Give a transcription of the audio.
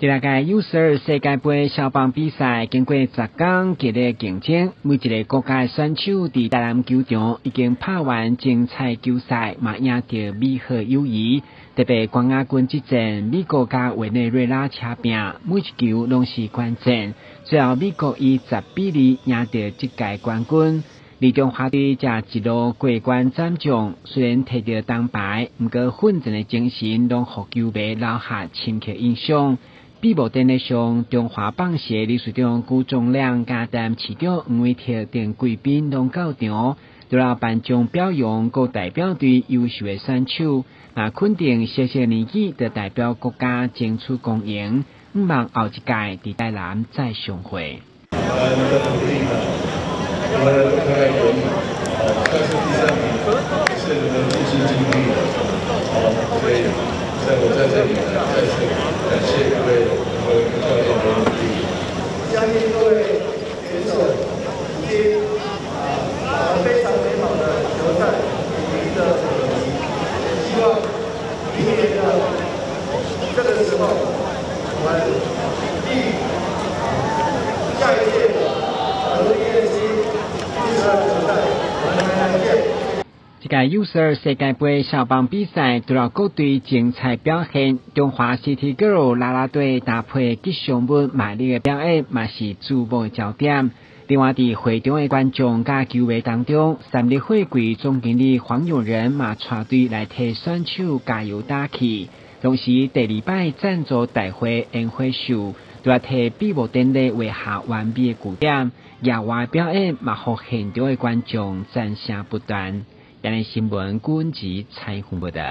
第六屆 U12世界盃消棒比賽，經過10工激烈競爭，每一个國家的選手佇台南球場已經拍完精彩球賽，嘛贏得美好友誼。特別冠亞軍之戰，美國佮委內瑞拉車拚，每一球攏是關鍵。最後美國以10比2贏得這屆冠軍。而中華隊則一路過關斬將，雖然提著銅牌，毋過奮戰的精神攏予球迷留下深刻印象。閉幕典禮上，中華棒協理事長辜仲諒、佮台南市長黃偉哲等貴賓攏到場，除了頒獎表揚各代表隊優秀的選手，嘛肯定小小年紀就代表國家爭取光榮，向望後一屆佇台南再相會。你們的努力呢，我們都看在眼裡。哦，但是第三名是你們盡心盡力的，好，所以在我在這裡呢，再次感謝各位各位教練的努力。相信各位選手已經打了非常美好的球賽，贏得友誼。希望明年的這個時候，我們第下一屆的 WBC U12球賽，我們來見。這屆 U12世界盃少棒比賽，除了各隊精彩表現，中華 City Girl 啦啦隊搭配吉祥物賣力的表演，嘛是矚目的焦點。另外，佇會場的觀眾佮球迷當中，三立貨櫃總經理黃友仁嘛帶隊來替選手加油打氣。同時，第二擺贊助大會煙火秀，除了替閉幕典禮畫下完美的句點，額外表演嘛，予現場的觀眾讚聲不斷。亞視新聞，郭文吉採訪報道。